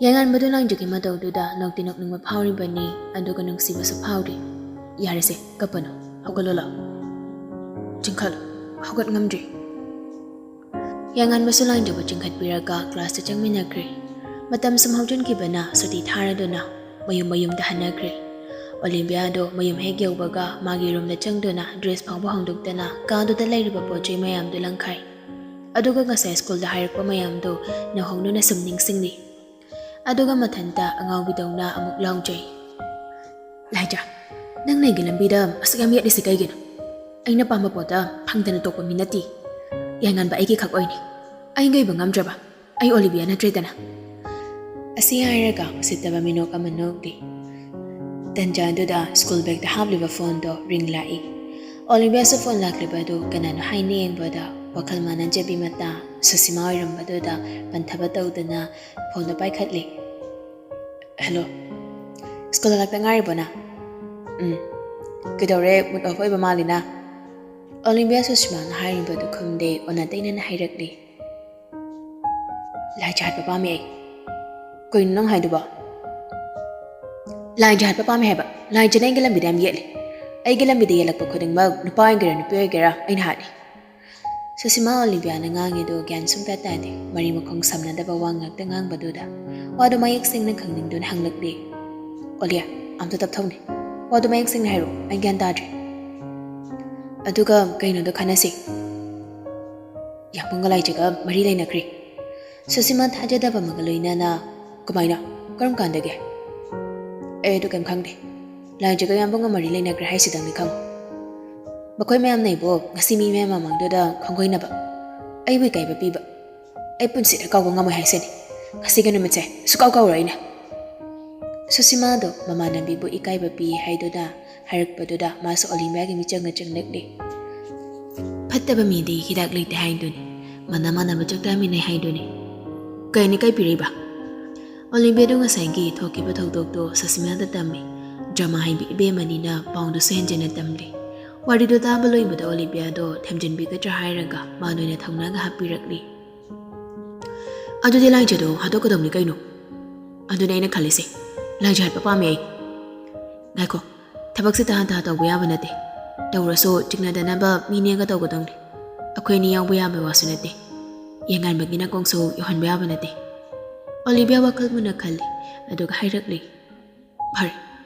ꯌꯥꯏꯉꯟꯕꯗꯨ ꯂꯥꯏꯖꯒꯤ ꯃꯇꯧꯗꯨꯗ ꯅꯣꯛꯇꯤ ꯅꯣꯛꯅꯤꯡꯕ ꯐꯥꯎꯔꯤꯕꯅꯤ, ꯑꯗꯨꯒ ꯅꯨꯡꯁꯤꯕꯁꯨ ꯐꯥꯎꯔꯤ꯫ "ꯌꯥꯔꯦꯁꯦ, ꯀꯞꯄꯅꯨ, ꯍꯧꯒꯠꯂꯣ ꯂꯥꯎ꯫ ꯆꯤꯡꯈꯠꯂꯨ, ꯍꯧꯒꯠ ꯉꯝꯗ꯭ꯔꯤ꯫" ꯌꯥꯏꯉꯟꯕꯁꯨ ꯂꯥꯏꯖꯕꯨ ꯆꯤꯡꯈꯠꯄꯤꯔꯒ ꯀ꯭ꯂꯥꯁꯇ ꯆꯪꯃꯤꯟꯅꯈ꯭ꯔꯦ꯫ ꯃꯇꯝ ꯁꯨꯝ ꯍꯧꯖꯤꯟꯈꯤꯕꯅ ꯁꯨꯇꯤ ꯊꯥꯔꯗꯨꯅ ꯃꯌꯨꯝ ꯃꯌꯨꯝꯗ ꯍꯟꯅꯈ꯭ꯔꯦ꯫ ꯑꯣꯂꯤꯝꯕꯤꯌꯥꯗꯣ ꯃꯌꯨꯝ ꯍꯦꯛ ꯌꯧꯕꯒ ꯃꯥꯒꯤ ꯔꯨꯝꯗ ꯆꯪꯗꯨꯅ ꯗ꯭ꯔꯦꯁ ꯐꯥꯎꯕ ꯍꯣꯡꯗꯣꯛꯇꯅ ꯀꯥꯗꯨꯗ ꯂꯩꯔꯤꯕ ꯄꯣꯠ ꯆꯩ ꯃꯌꯥꯝꯗꯨ ꯂꯪꯈꯥꯏ꯫ ꯑꯗꯨꯒ ꯉꯁꯥꯏ ꯁ꯭ꯀꯨꯜꯗ ꯍꯥꯏꯔꯛꯄ ꯃꯌꯥꯝꯗꯨ ꯅꯧꯍꯧꯅꯅ ꯁꯨꯝ ꯅꯤꯡꯁꯤꯡꯂꯤ꯫ ꯑꯗꯨꯒ ꯃꯊꯟꯇ ꯑꯉꯥꯎꯕꯤꯗꯧꯅ ꯑꯃꯨꯛ ꯂꯥꯎꯖꯩ꯫ "ꯂꯥꯏꯖꯥ, ꯅꯪꯅ ꯑꯩꯒꯤ ꯂꯝꯕꯤꯗ ꯑꯁꯨꯛ ꯌꯥꯝ ꯌꯦꯠꯂꯤꯁꯤ ꯀꯩꯒꯤꯅꯣ? ꯑꯩꯅ ꯄꯥꯝꯕ ꯄꯣꯠꯇ ꯐꯪꯗꯅ ꯇꯣꯛꯄ ꯃꯤ ꯅꯠꯇꯦ꯫ ꯌꯥꯏꯉꯟꯕ ꯑꯩꯒꯤ ꯈꯛ ꯑꯣꯏꯅꯤ꯫ ꯑꯩꯒꯤ ꯑꯣꯏꯕ ꯉꯝꯗ꯭ꯔꯕ ꯑꯩ ꯑꯣꯂꯤꯕꯤꯌꯥ ꯅꯠꯇ꯭ꯔꯦꯗꯅ?" ꯑꯁꯤ ꯍꯥꯏꯔꯒ ꯎꯁꯤꯠꯇꯕ ꯃꯤꯅꯣꯛ ꯑꯃ ꯅꯣꯛꯂꯤ꯫ ꯇꯟꯖꯥꯗꯨꯗ ꯁ꯭ꯀꯨꯜ ꯕꯦꯒꯇ ꯍꯥꯞꯂꯤꯕ ꯐꯣꯟꯗꯣ ꯔꯤꯡ ꯂꯥꯛꯏ꯫ ꯑꯣꯂꯤꯕꯤꯌꯥꯁꯨ ꯐꯣꯟ ꯂꯥꯛꯂꯤꯕ ꯑꯗꯨ ꯀꯅꯥꯅꯣ ꯍꯥꯏꯅ ꯌꯦꯡꯕꯗ ꯋꯥꯈꯜ ꯃꯥꯟꯅꯖꯕꯤ ꯃꯇꯥ ꯁꯨꯁꯤꯃꯥ ꯑꯣꯏꯔꯝꯕꯗꯨꯗ ꯄꯟꯊꯕ ꯇꯧꯗꯅ ꯐꯣꯟꯗꯣ ꯄꯥꯏꯈꯠꯂꯤ꯫ "ꯍꯜꯂꯣ, ꯁ꯭ꯀꯨꯜ ꯍꯜꯂꯛꯇ ꯉꯥꯏꯔꯤꯕꯣ ꯅꯪ? ꯎꯝ, ꯀꯩꯗꯧꯔꯦ, ꯃꯨꯠ ꯑꯣꯐ ꯑꯣꯏꯕ ꯃꯥꯜꯂꯤꯅ?" ꯑꯣꯂꯤꯕꯤꯌꯥ ꯁꯨꯁꯤꯃꯥꯅ ꯍꯥꯏꯔꯤꯕꯗꯨ ꯈꯨꯝꯗꯦ, ꯑꯣꯟꯅ ꯇꯩꯅꯅ ꯍꯥꯏꯔꯛꯂꯤ꯫ "ꯂꯥꯏ ꯖꯥꯠꯄ ꯄꯥꯝꯃꯦ ꯑꯩ꯫" "ꯀꯩꯅꯣ ꯅꯪ ꯍꯥꯏꯗꯨꯕꯣ?" "ꯂꯥꯏ ꯖꯥꯠꯄ ꯄꯥꯝꯃꯦ ꯍꯥꯏꯕ꯫ ꯂꯥꯏ ꯖꯥꯠꯅ ꯑꯩꯒꯤ ꯂꯝꯕꯤꯗ ꯌꯥꯝ ꯌꯦꯠꯂꯤ꯫ ꯑꯩꯒꯤ ꯂꯝꯕꯤꯗ ꯌꯦꯠꯂꯛꯄ ꯈꯨꯗꯤꯡꯃꯛ ꯅꯨꯄꯥ ꯑꯣꯏꯒꯦꯔꯥ ꯅꯨꯄꯤ ꯑꯣꯏꯒꯦꯔꯥ ꯑꯩꯅ ꯍꯥꯠꯂꯤ꯫" ꯁꯨꯁꯤꯃꯥ ꯑꯣꯂꯤꯕꯤꯌꯥꯅ ꯉꯥꯡꯉꯤꯗꯨ ꯒ꯭ꯌꯥꯟ ꯁꯨꯡꯇꯥ ꯇꯥꯗꯦ꯫ ꯃꯔꯤ ꯃꯈꯣꯡ ꯁꯝꯅꯗꯕ ꯋꯥ ꯉꯥꯛꯇ ꯉꯥꯡꯕꯗꯨꯗ ꯋꯥꯗꯨ ꯃꯌꯦꯛ ꯁꯦꯡꯅ ꯈꯪꯅꯤꯡꯗꯨꯅ ꯍꯪꯂꯛꯂꯤ꯫ "ꯑꯣꯂꯤꯌꯥ, ꯑꯝꯇ ꯇꯞꯊꯧꯅꯦ꯫ ꯋꯥꯗꯨ ꯃꯌꯦꯛ ꯁꯦꯡꯅ ꯍꯥꯏꯔꯛꯑꯣ, ꯑꯩ ꯒ꯭ꯌꯥꯟ ꯇꯥꯗ꯭ꯔꯦ꯫" "ꯑꯗꯨꯒ ꯀꯩꯅꯣꯗꯣ ꯈꯟꯅꯁꯤ꯫ ꯌꯥꯄꯨꯡꯒ ꯂꯥꯏꯖꯒ ꯃꯔꯤ ꯂꯩꯅꯈ꯭ꯔꯦ꯫" ꯁꯨꯁꯤꯃꯥ ꯊꯥꯖꯗꯕ ꯑꯃꯒ ꯂꯣꯏꯅꯅ, "ꯀꯃꯥꯏꯅ? ꯀꯔꯝ ꯀꯥꯟꯗꯒꯤ?" "ꯑꯩ ꯑꯗꯨ ꯀꯩꯝ ꯈꯪꯗꯦ꯫ ꯂꯥꯏꯖꯒ ꯌꯥꯝꯕꯨꯡꯒ ꯃꯔꯤ ꯂꯩꯅꯈ꯭ꯔꯦ ꯍꯥꯏꯁꯤꯗꯪꯅꯤ ꯈꯪꯉꯨ꯫ ꯃꯈꯣꯏ ꯃꯌꯥꯝꯅ ꯑꯩꯕꯨ ꯉꯁꯤ ꯃꯤ ꯃꯌꯥꯝ ꯃꯃꯥꯡꯗꯨꯗ ꯈꯣꯡꯒꯣꯏꯅꯕ, ꯑꯩꯕꯨ ꯏꯀꯥꯏꯕ ꯄꯤꯕ, ꯑꯩ ꯄꯨꯟꯁꯤꯗ ꯀꯥꯎꯕ ꯉꯝꯃꯣꯏ ꯍꯥꯏꯁꯤꯅꯤ꯫ ꯉꯁꯤꯒꯤ ꯅꯨꯃꯤꯠꯁꯦ ꯁꯨꯀꯥꯎ ꯀꯥꯎꯔꯣꯏ ꯑꯩꯅ꯫" ꯁꯨꯁꯤꯃꯥꯗꯣ ꯃꯃꯥꯟꯅꯕꯤꯕꯨ ꯏꯀꯥꯏꯕ ꯄꯤ ꯍꯥꯏꯗꯨꯅ ꯍꯥꯏꯔꯛꯄꯗꯨꯗ ꯃꯥꯁꯨ ꯑꯣꯂꯤꯝꯕꯤꯌꯥꯒꯤ ꯃꯤꯆꯪꯗ ꯆꯪꯂꯛꯂꯤ꯫ "ꯐꯠꯇꯕ ꯃꯤꯗꯤ ꯍꯤꯗꯥꯛ ꯂꯩꯇꯦ ꯍꯥꯏꯗꯨꯅꯤ, ꯃꯥꯟꯅ ꯃꯥꯟꯅꯕ ꯆꯥꯛ ꯆꯥꯃꯤꯟꯅꯩ ꯍꯥꯏꯗꯨꯅꯤ꯫ ꯀꯩꯅꯤ ꯀꯥꯏ ꯄꯤꯔꯛꯏꯕ?" ꯑꯣꯂꯤꯝꯕꯤꯌꯥꯗꯣ ꯉꯁꯥꯏꯒꯤ ꯊꯣꯛꯈꯤꯕ ꯊꯧꯗꯣꯛꯇꯣ ꯁꯨꯁꯤꯃꯥꯗ ꯇꯝꯃꯤ꯫ ꯗ꯭ꯔꯃꯥ ꯍꯩꯕꯤ ꯏꯕꯦꯝꯃꯅꯤꯅ ꯄꯥꯎꯗꯨꯁꯨ ꯍꯦꯟꯖꯤꯟꯅ ꯇꯝꯂꯤ꯫ ꯋꯥꯔꯤꯗꯣ ꯇꯥꯕ ꯂꯣꯏꯕꯗ ꯑꯣꯂꯤꯝꯕꯤꯌꯥꯗꯣ ꯊꯦꯝꯖꯤꯟꯕꯤꯒꯗ꯭ꯔꯥ ꯍꯥꯏꯔꯒ ꯃꯥꯅ ꯑꯣꯏꯅ ꯊꯧꯅꯥꯒ ꯍꯥꯞꯄꯤꯔꯛꯂꯤ꯫ "ꯑꯗꯨꯗꯤ ꯂꯥꯏꯖꯗꯣ ꯍꯥꯠꯇꯣꯛꯀꯗꯧꯅꯤ ꯀꯩꯅꯣ꯫" "ꯑꯗꯨꯅꯦ ꯑꯩꯅ ꯈꯜꯂꯤꯁꯦ, ꯂꯥꯏꯖ ꯍꯥꯠꯄ ꯄꯥꯝꯃꯦ ꯑꯩ꯫" "ꯉꯥꯏꯈꯣ, ꯊꯕꯛꯁꯦ ꯇꯍꯥꯟ ꯇꯍꯥ ꯇꯧꯕ ꯌꯥꯕ ꯅꯠꯇꯦ꯫ ꯇꯧꯔꯁꯨ ꯆꯤꯡꯅꯗꯅꯕ ꯃꯤ ꯅꯦꯛꯑꯒ ꯇꯧꯒꯗꯧꯅꯤ꯫ ꯑꯩꯈꯣꯏ ꯑꯅꯤ ꯌꯥꯎꯕ ꯌꯥꯕ ꯋꯥꯁꯨ ꯅꯠꯇꯦ꯫ ꯌꯦꯡꯉꯥꯟꯕꯒꯤ ꯅꯥꯀꯣꯡꯁꯨ ꯌꯧꯍꯟꯕ ꯌꯥꯕ ꯅꯠꯇꯦ꯫" ꯑꯣꯂꯤꯕꯤꯌꯥ ꯋꯥꯈꯜ ꯃꯨꯟꯅ ꯈꯜꯂꯤ, ꯑꯗꯨꯒ ꯍꯥꯏꯔꯛꯂꯤ, "ꯐꯔꯦ,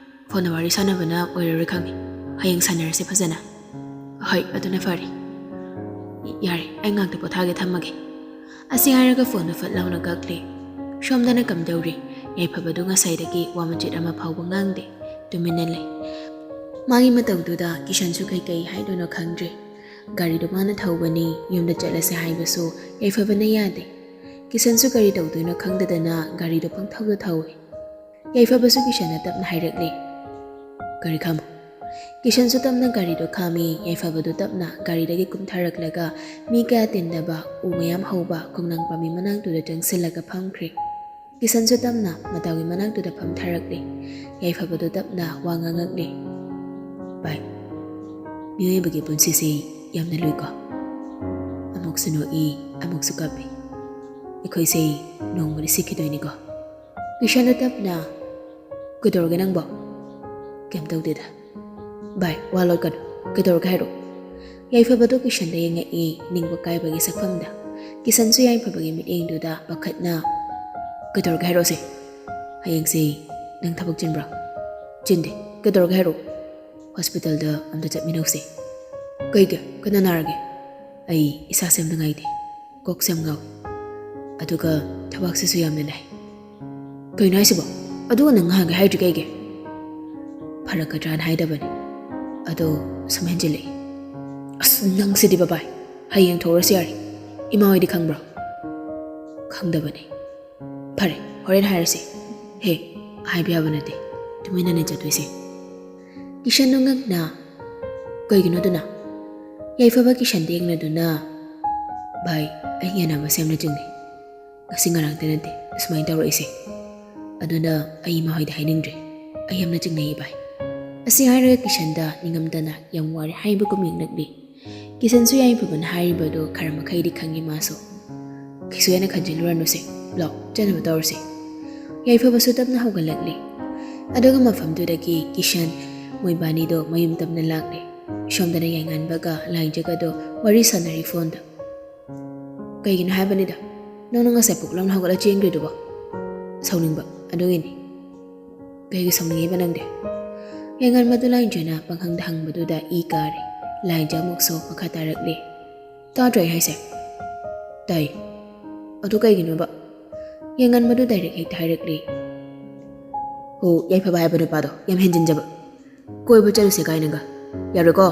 ꯐꯣꯟꯗ ꯋꯥꯔꯤ ꯁꯥꯟꯅꯕꯅ ꯑꯣꯏꯔꯔꯣꯏ ꯈꯪꯉꯤ꯫ ꯍꯌꯦꯡ ꯁꯥꯟꯅꯔꯁꯦ ꯐꯖꯅ꯫ ꯍꯣꯏ, ꯑꯗꯨꯅ ꯐꯔꯦ꯫ ꯌꯥꯔꯦ, ꯑꯩ ꯉꯥꯛꯇ ꯄꯣꯊꯥꯒꯦ, ꯊꯝꯃꯒꯦ꯫ ꯑꯁꯤ ꯍꯥꯏꯔꯒ ꯐꯣꯟꯗꯨ ꯐꯠ ꯂꯥꯎꯅ ꯀꯛꯂꯦ꯫ ꯁꯣꯝꯗꯅ ꯀꯝꯗꯧꯔꯤ? ꯌꯥꯏꯐꯕꯗꯨ ꯉꯁꯥꯏꯗꯒꯤ ꯋꯥ ꯃꯆꯦꯠ ꯑꯃ ꯐꯥꯎꯕ ꯉꯥꯡꯗꯦ, ꯇꯨꯃꯤꯟꯅ ꯂꯩ꯫ ꯃꯥꯒꯤ ꯃꯇꯧꯗꯨꯗ ꯀꯤꯁꯟꯁꯨ ꯀꯩꯀꯩ ꯍꯥꯏꯗꯣꯏꯅꯣ ꯈꯪꯗ꯭ꯔꯦ꯫ ꯒꯥꯔꯤꯗꯨ ꯃꯥꯅ ꯊꯧꯕꯅꯤ, ꯌꯨꯝꯗ ꯆꯠꯂꯁꯦ ꯍꯥꯏꯕꯁꯨ ꯌꯥꯏꯐꯕꯅ ꯌꯥꯗꯦ꯫ ꯀꯤꯁꯟꯁꯨ ꯀꯔꯤ ꯇꯧꯗꯣꯏꯅꯣ ꯈꯪꯗꯗꯅ ꯒꯥꯔꯤꯗꯨ ꯄꯪꯊꯧꯗ ꯊꯧꯏ꯫ ꯌꯥꯏꯐꯕꯁꯨ ꯀꯤꯁꯟꯅ ꯇꯞꯅ ꯍꯥꯏꯔꯛꯂꯦ, "ꯒꯥꯔꯤ ꯈꯥꯝꯃꯨ"꯫ ꯀꯤꯁꯟꯁꯨ ꯇꯞꯅ ꯒꯥꯔꯤꯗꯨ ꯈꯥꯝꯃꯤ꯫ ꯌꯥꯏꯐꯕꯗꯨ ꯇꯞꯅ ꯒꯥꯔꯤꯗꯒꯤ ꯀꯨꯝꯊꯔꯛꯂꯒ ꯃꯤ ꯀꯌꯥ ꯇꯤꯟꯗꯕ ꯎ ꯃꯌꯥꯝ ꯍꯧꯕ ꯈꯣꯡꯅꯥꯡ ꯄꯥꯝꯕꯤ ꯃꯅꯥꯛꯇꯨꯗ ꯆꯪꯁꯤꯜꯂꯒ ꯐꯝꯈ꯭ꯔꯦ꯫ ꯀꯤꯁꯟꯁꯨ ꯇꯞꯅ ꯃꯇꯥꯎꯒꯤ ꯃꯅꯥꯛꯇꯨꯗ ꯐꯝꯊꯔꯛꯂꯦ꯫ ꯌꯥꯏꯐꯕꯗꯨ ꯇꯞꯅ ꯋꯥ ꯉꯥꯡꯉꯛꯂꯦ, "ꯚꯥꯏ, ꯃꯤꯑꯣꯏꯕꯒꯤ ꯄꯨꯟꯁꯤꯁꯤ ꯌꯥꯝꯅ ꯂꯨꯏꯀꯣ꯫ ꯑꯃꯨꯛꯁꯨ ꯅꯣꯛꯏ, ꯑꯃꯨꯛꯁꯨ ꯀꯞꯄꯤ꯫ ꯑꯩꯈꯣꯏꯁꯦ ꯅꯣꯡꯃꯗꯤ ꯁꯤꯈꯤꯗꯣꯏꯅꯤꯀꯣ"꯫ ꯀꯤꯁꯟꯗꯨ ꯇꯞꯅ, "ꯀꯩꯗꯧꯔꯒꯦ ꯅꯪꯕꯣ? ꯀꯩꯝ ꯇꯧꯗꯦꯗ"꯫ "ꯚꯥꯏ, ꯋꯥ ꯂꯣꯠꯀꯅꯨ꯫ ꯀꯩꯗꯧꯔꯒꯦ ꯍꯥꯏꯔꯛꯑꯣ"꯫ ꯌꯥꯏꯐꯕꯗꯨ ꯀꯤꯁꯟꯗ ꯌꯦꯡꯉꯛꯏ, ꯅꯤꯡꯕ ꯀꯥꯏꯕꯒꯤ ꯁꯛꯐꯝꯗ꯫ ꯀꯤꯁꯟꯁꯨ ꯌꯥꯏꯐꯕꯒꯤ ꯃꯤꯠꯌꯦꯡꯗꯨꯗ ꯄꯥꯈꯠꯅ, "ꯀꯩꯗꯧꯔꯒꯦ ꯍꯥꯏꯔꯛꯑꯣꯁꯦ꯫ ꯍꯌꯦꯡꯁꯦ ꯅꯪ ꯊꯕꯛ ꯆꯤꯟꯕ꯭ꯔꯣ?" "ꯆꯤꯟꯗꯦ꯫ ꯀꯩꯗꯧꯔꯒꯦ ꯍꯥꯏꯔꯛꯑꯣ"꯫ "ꯍꯣꯁꯄꯤꯇꯥꯜꯗ ꯑꯝꯇ ꯆꯠꯃꯤꯟꯅꯧꯁꯦ"꯫ "ꯀꯩꯒꯤ? ꯀꯅꯥ ꯅꯥꯔꯒꯦ?" "ꯑꯩ ꯏꯁꯥꯁꯦ ꯌꯥꯝ ꯅꯨꯡꯉꯥꯏꯇꯦ꯫ ꯀꯣꯛꯁꯦ ꯌꯥꯝ ꯉꯥꯎꯏ꯫ ꯑꯗꯨꯒ ꯊꯕꯛꯁꯤꯁꯨ ꯌꯥꯝꯅ ꯂꯩ"꯫ "ꯀꯩꯅꯣ ꯍꯥꯏꯁꯤꯕꯣ? ꯑꯗꯨꯒ ꯅꯪ ꯉꯍꯥꯟꯒꯩ ꯍꯥꯏꯗ꯭ꯔꯤ ꯀꯩꯒꯤ?" "ꯐꯔꯛꯀꯗ꯭ꯔꯥꯅ ꯍꯥꯏꯗꯕꯅꯤ꯫ ꯑꯗꯣ ꯁꯨꯝ ꯍꯦꯟꯖꯤꯜꯂꯛꯏ"꯫ "ꯑꯁ, ꯅꯪꯁꯤꯗꯤ ꯕꯕꯥꯏ꯫ ꯍꯌꯦꯡ ꯊꯣꯛꯎꯔꯁꯤ ꯌꯥꯔꯦ꯫ ꯏꯃꯥ ꯍꯣꯏꯗꯤ ꯈꯪꯕ꯭ꯔꯣ?" "ꯈꯪꯗꯕꯅꯤ"꯫ "ꯐꯔꯦ, ꯍꯣꯔꯦꯟ ꯍꯥꯏꯔꯁꯤ"꯫ "ꯍꯦ, ꯍꯥꯏꯕ ꯌꯥꯕ ꯅꯠꯇꯦ꯫ ꯇꯨꯃꯤꯟꯅꯅꯦ ꯆꯠꯇꯣꯏꯁꯦ"꯫ ꯀꯤꯁꯟꯗꯨ ꯉꯛꯅ, "ꯀꯩꯒꯤꯅꯣ ꯑꯗꯨꯅ?" ꯌꯥꯏꯐꯕ ꯀꯤꯁꯟꯗ ꯌꯦꯡꯅꯗꯨꯅ, "ꯚꯥꯏ, ꯑꯩ ꯌꯥꯅꯕꯁꯦ ꯌꯥꯝꯅ ꯆꯤꯡꯅꯩ꯫ ꯉꯁꯤ ꯉꯔꯥꯡꯇ ꯅꯠꯇꯦ ꯑꯁꯨꯃꯥꯏꯅ ꯇꯧꯔꯛꯏꯁꯦ꯫ ꯑꯗꯨꯅ ꯑꯩ ꯏꯃꯥ ꯍꯣꯏꯗ ꯍꯥꯏꯅꯤꯡꯗ꯭ꯔꯦ꯫ ꯑꯩ ꯌꯥꯝꯅ ꯆꯤꯡꯅꯩꯌꯦ ꯚꯥꯏ"꯫ ꯑꯁꯤ ꯍꯥꯏꯔꯒ ꯀꯤꯁꯟꯗ ꯅꯤꯡꯉꯝꯗꯅ ꯌꯥꯝ ꯋꯥꯔꯦ ꯍꯥꯏꯕꯒꯨꯝ ꯌꯦꯡꯂꯛꯂꯤ꯫ ꯀꯤꯁꯟꯁꯨ ꯌꯥꯏꯐꯕꯅ ꯍꯥꯏꯔꯤꯕꯗꯨ ꯈꯔ ꯃꯈꯩꯗꯤ ꯈꯪꯉꯤ ꯃꯥꯁꯨ꯫ "ꯀꯩꯁꯨ ꯍꯦꯟꯅ ꯈꯟꯖꯤꯜꯂꯨꯔꯅꯨꯁꯦ꯫ ꯂꯥꯎ, ꯆꯠꯅꯕ ꯇꯧꯔꯁꯤ"꯫ ꯌꯥꯏꯐꯕꯁꯨ ꯇꯞꯅ ꯍꯧꯒꯠꯂꯛꯂꯤ꯫ ꯑꯗꯨꯒ ꯃꯐꯝꯗꯨꯗꯒꯤ ꯀꯤꯁꯟ ꯃꯣꯏꯕꯥꯅꯤꯗꯣ ꯃꯌꯨꯝ ꯇꯞꯅ ꯂꯥꯛꯂꯦ꯫ ꯁꯣꯝꯗꯅ ꯌꯥꯏꯉꯥꯟꯕꯒ ꯂꯥꯏꯖꯒꯗꯣ ꯋꯥꯔꯤ ꯁꯥꯟꯅꯔꯤ ꯐꯣꯟꯗ꯫ "ꯀꯩꯒꯤꯅꯣ ꯍꯥꯏꯕꯅꯤꯗ, ꯅꯪꯅ ꯉꯁꯥꯏ ꯄꯨꯛ ꯂꯥꯎꯅ ꯍꯧꯒꯠꯂ ꯆꯦꯟꯈ꯭ꯔꯤꯗꯨꯕꯣ?" "ꯁꯥꯎꯅꯤꯡꯕ, ꯑꯗꯨꯒꯤꯅꯤ"꯫ "ꯀꯩꯒꯤ ꯁꯥꯎꯅꯤꯡꯉꯤꯕ ꯅꯪꯗꯤ?" ꯌꯥꯏꯉꯟꯕꯗꯨ ꯂꯥꯏꯟꯖꯅ ꯄꯪꯍꯪꯗ ꯍꯪꯕꯗꯨꯗ ꯏ ꯀꯥꯔꯦ꯫ ꯂꯥꯏꯟꯖ ꯑꯃꯨꯛꯁꯨ ꯃꯈꯥ ꯇꯥꯔꯛꯂꯦ꯫ "ꯇꯥꯗ꯭ꯔꯣ ꯑꯩ ꯍꯥꯏꯁꯦ?" "ꯇꯥꯏ꯫ ꯑꯗꯨ ꯀꯩꯒꯤꯅꯣꯕ?" ꯌꯥꯏꯉꯟꯕꯗꯨ ꯗꯥꯏꯔꯦꯛ ꯍꯦꯛꯇ ꯍꯥꯏꯔꯛꯂꯦ꯫ "ꯍꯣ, ꯌꯥꯏꯐꯕ ꯍꯥꯏꯕ ꯅꯨꯄꯥꯗꯣ ꯌꯥꯝ ꯍꯦꯟꯖꯤꯟꯖꯕ꯫ ꯀꯣꯏꯕ ꯆꯠꯂꯨꯁꯦ ꯀꯥꯏꯅꯒ꯫ ꯌꯥꯔꯣꯏꯀꯣ?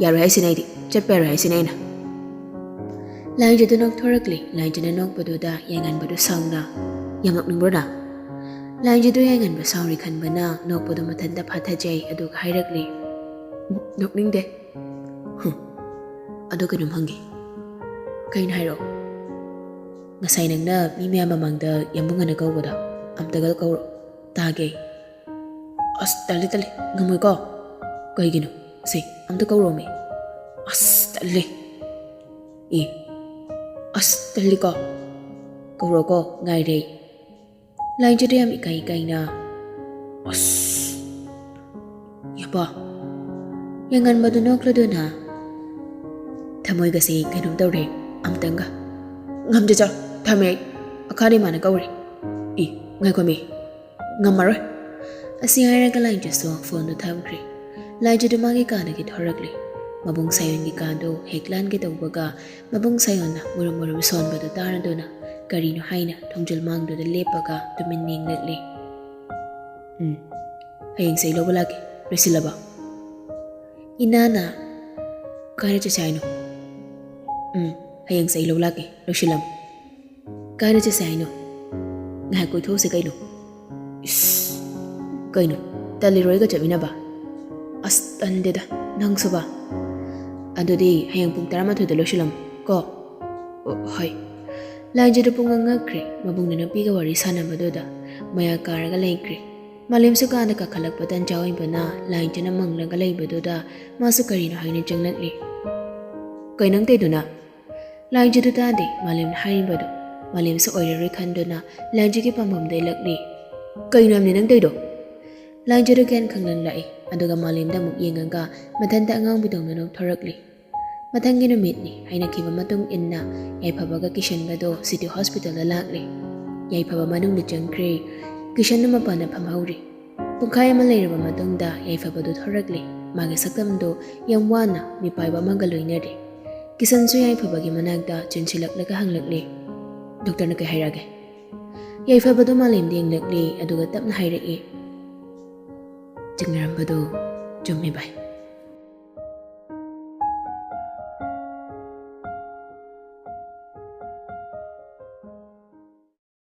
ꯌꯥꯔꯣꯏ ꯍꯥꯏꯁꯤꯅꯦ ꯑꯩꯗꯤ꯫ ꯆꯠꯄ ꯌꯥꯔꯣꯏ ꯍꯥꯏꯁꯤꯅꯦ ꯑꯩꯅ꯫" ꯂꯥꯏꯟꯖꯗꯨ ꯅꯣꯛꯊꯣꯔꯛꯂꯦ꯫ ꯂꯥꯏꯟꯖꯅ ꯅꯣꯛꯄꯗꯨꯗ ꯌꯥꯏꯉꯟꯕꯗꯨ ꯁꯥꯎꯅ, "ꯌꯥꯝ ꯅꯣꯛꯅꯤꯡꯕ꯭ꯔꯣ ꯅꯪ?" ꯂꯥꯏꯟꯖꯗꯨ ꯌꯥꯏꯉꯟꯕ ꯁꯥꯎꯔꯤ ꯈꯟꯕꯅ ꯅꯣꯛꯄꯗꯨ ꯃꯊꯟꯇ ꯐꯥꯊꯖꯩ꯫ ꯑꯗꯨꯒ ꯍꯥꯏꯔꯛꯂꯦ, "ꯅꯣꯛꯅꯤꯡꯗꯦ꯫ ꯍꯨꯝ, ꯑꯗꯣ ꯀꯩꯅꯣꯝ ꯍꯪꯒꯦ꯫" "ꯀꯩꯅꯣ ꯍꯥꯏꯔꯛꯑꯣ꯫" "ꯉꯁꯥꯏ ꯅꯪꯅ ꯃꯤ ꯃꯌꯥꯝ ꯃꯃꯥꯡꯗ ꯌꯥꯝꯕꯨꯡ ꯑꯅ ꯀꯧꯕꯗꯣ ꯑꯝꯇꯒ ꯀꯧꯔꯣ, ꯇꯥꯒꯦ꯫" "ꯑꯁ, ꯇꯜꯂꯦ, ꯇꯜꯂꯦ, ꯉꯝꯃꯣꯏꯀꯣ꯫" "ꯀꯩꯒꯤꯅꯣ? ꯁꯦ, ꯑꯝꯇ ꯀꯧꯔꯣꯃꯤ꯫" "ꯑꯁ, ꯇꯜꯂꯦ꯫" "ꯑꯦ, ꯑꯁ, ꯇꯜꯂꯤꯀꯣ꯫" "ꯀꯧꯔꯣꯀꯣ, ꯉꯥꯏꯔꯦ꯫" ꯂꯥꯏꯟꯖꯗꯨ ꯌꯥꯝ ꯏꯀꯥꯏ ꯏꯀꯥꯏꯅ, "ꯑꯁ, ꯌꯥꯕ꯫" ꯌꯥꯏꯉꯟꯕꯗꯨ ꯅꯣꯛꯂꯗꯨꯅ, "ꯊꯃꯣꯏꯒꯁꯦ ꯀꯩꯅꯣꯝ ꯇꯧꯔꯦ ꯑꯝꯇꯪꯒ꯫ ꯉꯝꯖꯖ, ꯊꯝꯃꯦ ꯑꯩ꯫ ꯑꯈꯥꯗꯤ ꯃꯥꯅ ꯀꯧꯔꯦ꯫ ꯏ, ꯉꯥꯏꯈꯣꯃꯤ, ꯉꯝꯃꯔꯣꯏ꯫" ꯑꯁꯤ ꯍꯥꯏꯔꯒ ꯂꯥꯏꯟꯖꯁꯨ ꯐꯣꯟꯗꯨ ꯊꯝꯈ꯭ꯔꯦ꯫ ꯂꯥꯏꯟꯖꯗꯨ ꯃꯥꯒꯤ ꯀꯥꯗꯒꯤ ꯊꯣꯔꯛꯂꯦ꯫ ꯃꯕꯨꯡ ꯁꯥꯌꯣꯟꯒꯤ ꯀꯥꯗꯨ ꯍꯦꯛ ꯂꯥꯟꯒꯦ ꯇꯧꯕꯒ ꯃꯕꯨꯡ ꯁꯥꯌꯣꯟꯅ ꯃꯨꯔꯨꯝ ꯃꯨꯔꯨꯝ ꯁꯣꯟꯕꯗꯨ ꯇꯥꯔꯗꯨꯅ ꯀꯔꯤꯅꯣ ꯍꯥꯏꯅ ꯊꯣꯡꯖꯤꯜ ꯃꯥꯡꯗꯨꯗ ꯂꯦꯞꯄꯒ ꯇꯨꯃꯤꯟ ꯌꯦꯡꯂꯛꯂꯦ꯫ "ꯎꯝ, ꯍꯌꯦꯡꯁꯦ ꯑꯩ ꯂꯧꯕ ꯂꯥꯛꯀꯦ꯫ ꯂꯣꯏꯁꯤꯜꯂꯕ?" ꯏꯅꯥꯅ, "ꯀꯥꯏꯗ ꯆꯠꯁꯦ ꯍꯥꯏꯅꯣ?" "ꯎꯝ, ꯍꯌꯦꯡꯁꯦ ꯑꯩ ꯂꯧꯕ ꯂꯥꯛꯀꯦ꯫ ꯂꯣꯏꯁꯤꯜꯂꯝꯃꯣ꯫" "ꯀꯥꯏꯗ ꯆꯠꯁꯦ ꯍꯥꯏꯅꯣ?" "ꯉꯥꯏꯍꯥꯛ ꯀꯣꯏꯊꯣꯛꯎꯁꯦ ꯀꯩꯅꯣ꯫" "ꯏꯁ, ꯀꯩꯅꯣ, ꯇꯜꯂꯤꯔꯣ ꯑꯩꯒ ꯆꯠꯃꯤꯟꯅꯕ?" "ꯑꯁ, ꯇꯟꯗꯦꯗ, ꯅꯪꯁꯨꯕ꯫" "ꯑꯗꯨꯗꯤ ꯍꯌꯦꯡ ꯄꯨꯡ ꯇꯔꯥꯃꯥꯊꯣꯏꯗ ꯂꯣꯏꯁꯤꯜꯂꯝꯃꯣ ꯀꯣ꯫" "ꯑꯣ, ꯍꯣꯏ꯫" ꯂꯥꯏꯟꯖꯗꯨ ꯄꯨꯡꯉꯛ ꯉꯛꯈ꯭ꯔꯦ꯫ ꯃꯕꯨꯡꯅ ꯅꯨꯄꯤꯒ ꯋꯥꯔꯤ ꯁꯥꯟꯅꯕꯗꯨꯗ ꯃꯌꯥ ꯀꯥꯔꯒ ꯂꯩꯈ꯭ꯔꯦ꯫ ꯃꯥꯂꯦꯝꯁꯨ ꯀꯥꯗ ꯀꯥꯈꯠꯂꯛꯄ ꯇꯟꯖꯥ ꯑꯣꯏꯕꯅ ꯂꯥꯏꯟꯖꯅ ꯃꯪꯂꯒ ꯂꯩꯕꯗꯨꯗ ꯃꯥꯁꯨ ꯀꯔꯤꯅꯣ ꯍꯥꯏꯅ ꯆꯪꯂꯛꯂꯦ꯫ "ꯀꯩ ꯅꯪ ꯇꯧꯗꯨꯅ?" ꯂꯥꯏꯟꯖꯗꯨ ꯇꯥꯗꯦ ꯃꯥꯂꯦꯝꯅ ꯍꯥꯏꯔꯤꯕꯗꯨ꯫ ꯃꯥꯂꯦꯝꯁꯨ ꯑꯣꯏꯔꯔꯣꯏ ꯈꯟꯗꯨꯅ ꯂꯥꯏꯟꯖꯒꯤ ꯄꯥꯝꯕꯣꯝꯗ ꯏꯜꯂꯛꯂꯦ꯫ "ꯀꯩꯅꯣ ꯍꯥꯏꯕꯅꯤ ꯅꯪ ꯇꯧꯔꯤꯗꯣ?" ꯂꯥꯏꯟꯖꯗꯨ ꯒ꯭ꯌꯥꯟ ꯈꯪꯂꯪ ꯂꯥꯛꯏ꯫ ꯑꯗꯨꯒ ꯃꯥꯂꯦꯝꯗ ꯑꯃꯨꯛ ꯌꯦꯡꯉꯒ ꯃꯊꯟꯇ ꯑꯉꯥꯡꯕꯤꯗꯧꯅ ꯅꯣꯛꯊꯣꯔꯛꯂꯤ꯫ ꯃꯊꯪꯒꯤ ꯅꯨꯃꯤꯠꯅꯤ꯫ ꯍꯥꯏꯅꯈꯤꯕ ꯃꯇꯨꯡ ꯏꯟꯅ ꯌꯥꯏꯐꯕꯒ ꯀꯤꯁꯟꯒꯗꯣ ꯁꯤꯇꯤ ꯍꯣꯁꯄꯤꯇꯥꯜꯗ ꯂꯥꯛꯂꯦ꯫ ꯌꯥꯏꯐꯕ ꯃꯅꯨꯡꯗ ꯆꯪꯈ꯭ꯔꯦ꯫ ꯀꯤꯁꯟꯅ ꯃꯄꯥꯟꯗ ꯐꯝꯍꯧꯔꯤ꯫ ꯄꯨꯡꯈꯥꯏ ꯑꯃ ꯂꯩꯔꯕ ꯃꯇꯨꯡꯗ ꯌꯥꯏꯐꯕꯗꯨ ꯊꯣꯔꯛꯂꯦ꯫ ꯃꯥꯒꯤ ꯁꯛꯇꯝꯗꯨ ꯌꯥꯝ ꯋꯥꯅ ꯃꯤꯄꯥꯏꯕ ꯑꯃꯒ ꯂꯣꯏꯅꯔꯦ꯫ ꯀꯤꯁꯟꯁꯨ ꯌꯥꯏꯐꯕꯒꯤ ꯃꯅꯥꯛꯇ ꯆꯦꯟꯁꯤꯜꯂꯛꯂꯒ ꯍꯪꯂꯛꯂꯦ, "ꯗꯣꯛꯇꯔꯅ ꯀꯩ ꯍꯥꯏꯔꯛꯑꯒꯦ?" ꯌꯥꯏꯐꯕꯗꯨ ꯃꯥꯂꯦꯝꯗ ꯌꯦꯡꯂꯛꯂꯦ, ꯑꯗꯨꯒ ꯇꯞꯅ ꯍꯥꯏꯔꯛꯏ, "ꯆꯤꯡꯅꯔꯝꯕꯗꯨ ꯆꯨꯝꯃꯤ ꯚꯥꯏ꯫